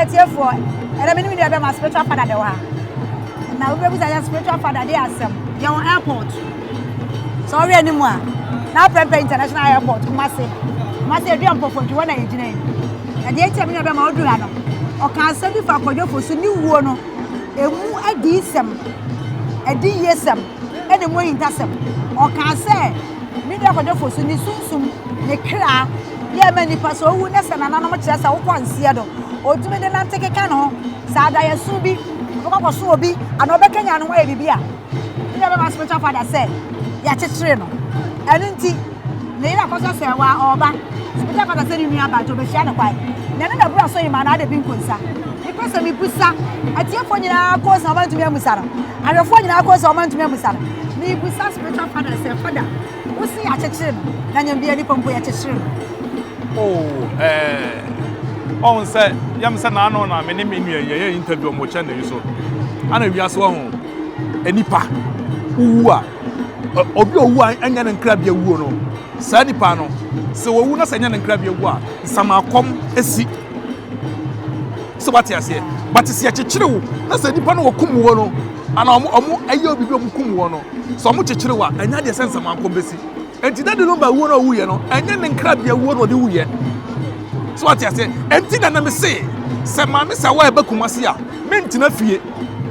Atiefoɔ, ɛnɛ me ne me nua bɛma spiritual father de wɔ ha. Na wobɛbusa sɛ spiritual father de asɛm. Yɛwɔ airport. Sɛ ɔhwɛ anim a, na Prempeh International Airport, Kumasi. Kumasi Adua Mpɔfɔntwi hɔ na yɛgyina yi. Na deɛ nti a me nua bɛma ɔduru ha no, ɔka asɛm bi fa Kwadwo Fosu ne wuo no, emu adiyisɛm, adiyisɛm, ɛna emu ahintasɛm. Ɔkaa sɛ me nua Kwadwo Fosu ne sunsum, ne kra, yɛ ma nipa sɛ owu na sɛ nananom kyerɛ sɛ wokɔ nseɛ do, otumi de nante keka ne ho. Sɛ adaeɛso bi, ɔbɛkɔ akɔso obi, anaa ɔbɛkanyan ne ho ayɛ biribi a, me nua bɛma spiritual father sɛ yɛakyekyere no. Ɛno nti, ne yere akɔsɔ sɛ wa ɔba. Spiritual father sɛ ne nua ba nti ɔbɛhyia no kwan. Na ɛno na ɛboro aso yi ma na ada bi nkonsa. Mepɛ sɛ mebusa atiefoɔ nyinaa kɔɔ sɛ ɔmantumi amusa no. Ahwɛfoɔ nyinaa kɔɔ sɛ ɔmantumi amusa no. Mebusa spiritual father sɛ, father, wo se yɛakyekyere no, na nyambia nipa mpo yɛkyekyere no? Oh, ɔn sɛ yam sɛ naano na me ne me nua yɛyɛ interview ɔmo channel yi so. Ana wiase wɔ ho nipa wowu a, obi owu a ɛnyɛ ne nkrabea wuo no, saa nipa no sɛ wɔwu na sɛ ɛnyɛ ne nkrabea wu a, nsamakɔm esi. Sɛ wate aseɛ, but sɛ yɛkyekyere wo na sɛ nipa no wɔkum wo no, ana ɔmo ɛyɛ obi bi ɔmo kum wo no, sɛ ɔmo kyekyere wo a, ɛnyɛ adeɛ sɛ nsamakɔm bɛsi. Enti Daddy Lumba wuo no a ɔwuiɛ no, ɛnyɛ ne nkrabea wuo na ɔde wuiɛ. So wate aseɛ? Enti na na me se, sɛ maame sɛ wa ɛba Kumasi a, mentena fie.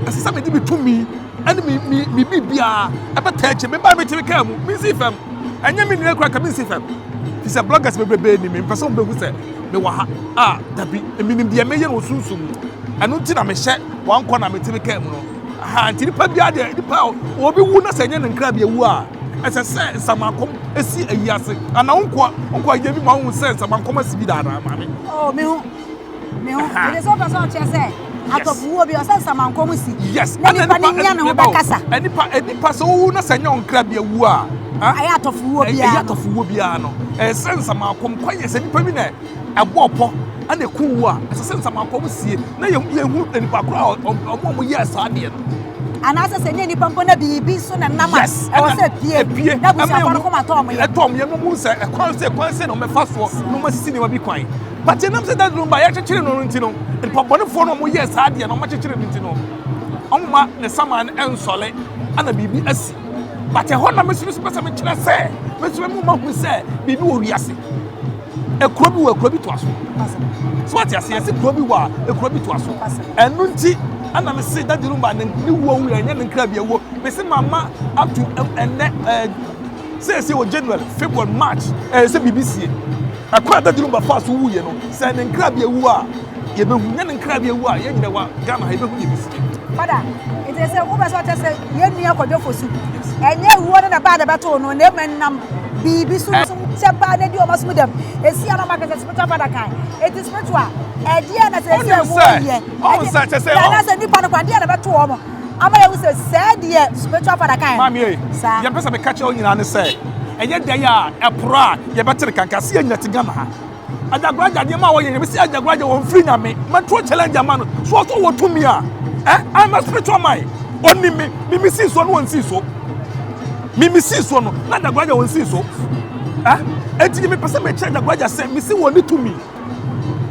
Ɛsɛ sɛ mede me tumi ɛne me me me biribiara ɛbɛtaa akyi. Mebaa metumi kaa mu, mensi fam. Ɛnyɛ me nua kura ka mensi fam. Fi sɛ bloggers bebrebe ni me mpɛ sɛ wɔbɛhu sɛ mewɔ ha. Ah, dabi, menim deɛ meyɛ no wɔ sunsum mu. Ɛno nti na mehyɛ wɔn kɔ na metumi kaa mu no. Ha, nti nipa biara deɛ, nipa obi wu na sɛ ɛnyɛ ne nkrabea wu a, ɛsɛ sɛ nsamankɔm esi ayi ase. Ana wo nkoa nkoa yɛ bi ma wohu sɛ nsamankɔm asi bi da anaa, maame? Oh, me ho. Me ho. Ɛde sɛ wopɛ sɛ ɔkyerɛ sɛ atɔfowuo bi ɔsɛ nsamankɔm si. Yes. Na nipa ne nya ne ho bɛkasa. Nipa sɛ wowu na sɛ ɛnyɛ wo nkrabea wu a, ɛyɛ atɔfowuo biara. Ɛyɛ atɔfowuo biara no. Ɛyɛ sɛ nsamankɔm kwan yɛ sɛ nipa bi na ɛbɔ ɔpɔ ɛna ɛku wu a, ɛsɛ sɛ nsamankɔm sie na yɛhu nipa koro a ɔmo a ɔmo yɛɛ saa adeɛ no. Anaasɛ sɛ nyɛ nipa mpo na biribi so na nam a, ɛwɔ sɛ pie na abusuafoɔ no kɔma tɔ ɔmo yɛ. Ɛtɔ ɔmo yɛ no mu sɛ ɛkwan sɛ kwan sɛ na ɔmo ɛfa soɔ na ɔmo asisi nneɛma bi kwan. But ɛnam sɛ Daddy Lumba yɛakyekyere no no nti no, nipa bɔnefoɔ no ɔmo yɛɛ saa adeɛ no ɔmo akyekyere no nti no, ɔmo ma ne saman no ɛnsɔle ana biribi asi. But ɛhɔ na me nso pɛ sɛ mekyerɛ sɛ me nso mu ma hu sɛ biribi wɔ wiase. Ekuro bi wɔ ekuro bi toa so. So wate aseɛ, yɛsi kuro bi wɔ a ekuro bi toa so. Ɛno nti ɛna me se Daddy Lumba ne ne wuo wuo ɛnyɛ ne nkira bi awuo. Me se mama ato ɛnɛ sɛsɛ wɔ January, February, March ɛyɛ sɛ biribi sie. Ɛkwan a Daddy Lumba fa so wuyɛ no, sɛ ne nkira bi awu a yɛbɛhu, nyɛ ne nkira bi awu a yɛn nyina wɔ Ghana ha yɛbɛhu deɛ bɛsie. Father, nti sɛ wopɛ sɛ ɔkyɛ sɛ yɛn nua Kwadwo Fosu ɛnyɛ wuo no na baa na bɛtoo no, na mmom ɛnam biribi so kyɛ paa na di ɔma so mu dɛm esi a na ɔma kɛsɛ spiritual father kan eti spiritual ɛdeɛ na sɛ esi ɛmu yɛ ɛdeɛ na sɛ nipa no kwan deɛ na bɛto wɔn ama yɛhu sɛ sɛ deɛ spiritual father kan. Maame yi, yɛn pɛ sɛ meka kyerɛ wo nyinaa ne sɛ ɛnyɛ dɛ yɛ a ɛporɔ a yɛbɛtere kanka sɛ yɛn nyina te Ghana ha. Agyagoragya nneɛma a wɔyɛ nyame sɛ Agyagoragya wɔn firi nyame mɛtoro challenge ama no so ɔsɔ wɔ tumi a I'm a spiritual man ɔni me mimi sii so no wɔn sii so mimi sii so no na Agyagoragya wɔn sii so eti mi pɛ sɛ mekyerɛ Agyagoragya sɛ mesi wɔn ne tumi.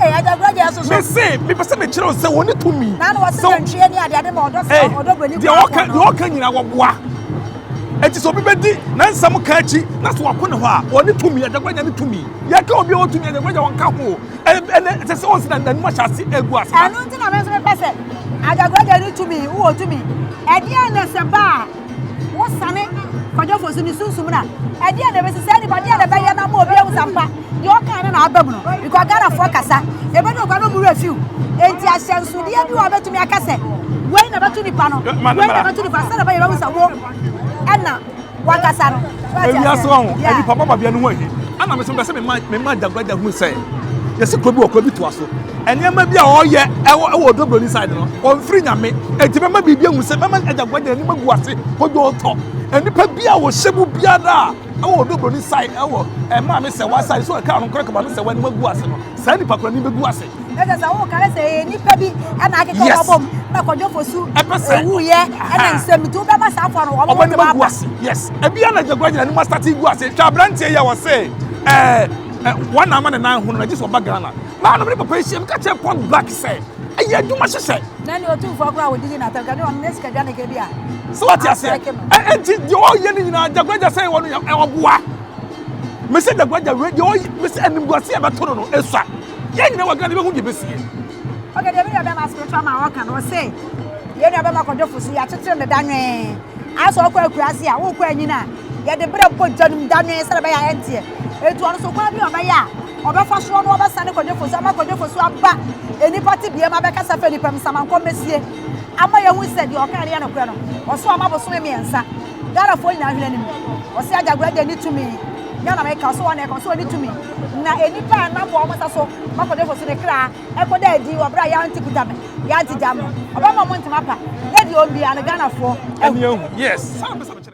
Agyagoragya nso so. Mesi mi pɛ sɛ mekyerɛ sɛ wɔn ne tumi. Na na wɔsi nantwie ne adeade ma ɔdɔ sɛ ɔdɔ buroni kɔ akɔ no. Deɛ ɔka nyinaa wɔboa. Eti sɛ obi bɛdi na nsɛm ka akyi na sɛ wakɔ ne hɔ a wɔne tumi. Agyagoragya ne tumi. Yɛka obi a ɔwɔ tumi, Agyagoragya wɔnka ho. Ɛnɛ ɛsɛ sɛ ɔsi na n'anim ahyɛ ase egu ase. Ɛno nti na me nso mepɛ sɛ Agyagoragya ne tumi, wowɔ tumi. Ɛdeɛn na sɛ ba a wosane Kwadwo Fosu ne sunsum no a, ɛdeɛn na ɛbɛsi saa nipa, deɛn na ɛbɛyɛ na ama obi ahu sɛ ampa deɛ ɔkaa no na aba mu no, because Ghanafoɔ kasa, ɛbɛdu okwa no ɔmo werɛ fiw. Enti ahyɛnsodeɛ bi wɔ a bɛtumi aka sɛ wei na ɛbɛto nipa no, wei na ɛbɛto nipa, sɛdeɛ ɛbɛyɛ bɛhu sɛ wo ɛna wakasa no. Ewiase wɔ ho, nipa baba bia no ho ahi. Ana me so bɛsɛ me ma me ma Agyagoragya hu sɛ yɛsi kuro bi wɔ kuro bi toa so. Nneɛma bi a ɔyɛ ɛwɔ ɛwɔ Odobroni side no, ɔmfiri Nyame. Enti bɛma biribi ahu sɛ bɛma Agyagoragya anim agu ase kodwo tɔ. Nnipa bi a wɔhyɛ mu biara a ɛwɔ Odobroni side ɛwɔ ɛmaa me sɛ wa side so ɛka no nkora kama me sɛ w'anim agu ase no, saa nipa koro anim bɛgu ase. Ɛsɛ sɛ woka ne sɛ ɛyɛ nipa bi ɛna akeka wɔn abom na Kwadwo Fosu ewuiɛ ɛna nsɛm nti wobɛma saa afɔ no wɔn wɔn anim agu ase. Yes, ebi a na Agyagoragya anim asate gu ase. Hwɛ aberanteɛ yi a wɔse ɛɛ. Wɔn na ama ne nan ho no na gye sɛ ɔba Ghana. Naa na me ne papa yi hyia, meka kyerɛ Port Black sɛ ɛyɛ adwuma hyehyɛ. Na ne otumfoɔ koraa a wɔdidi n'atɛm ka ne ɔno ne sikadwa ne ka bi a. Sɛ wate aseɛ? Ɛnti deɛ ɔyɛ no nyinaa Jaguagya sɛ wɔ no yɛ ɔboa. Mese Jaguagya wei deɛ ɔyɛ mese animguase a ɛbɛto no no esua. Yɛn nyinaa wɔ Ghana yɛbɛhu deɛ ɛbɛsie. Okay, deɛ me nua bɛma spiritual man ɔka no ɔse yɛn nua bɛma kɔdwofo so yɛakyekyere ne danwee asɛ ɔkɔ akuraase a wokɔ anyina a yɛde berɛ bɔ gya no mu danwee sɛdeɛ ɛbɛyɛ a ɛnteɛ etu ɔno so kwan bi a ɔbɛyɛ a ɔbɛfa soɔ no ɔbɛsane kɔdwofo so ama kɔdwofo so aba nnipa te bia mu abɛkasa fɛ nnipa mu samankɔ mmɛsie ama yɛhu sɛ deɛ ɔka no yɛ nokorɛ no ɔso ama bosome mmiɛnsa Ghanafoɔ nyinaa hwene anim ɔse agyagora deɛ ne tumi nyɛ na meka ɔso wɔn na ɛka ɔso wɔn ne tumi na nnipa a nam wɔn nsa so ma kɔdwofo so ne kra ɛkɔda adi wɔ berɛ a yɛante kuta me yɛante gya mo ɔbɛma ɔmo ntoma pa na deɛ ɔmbia no Ghanafoɔ ɛni ehu yes.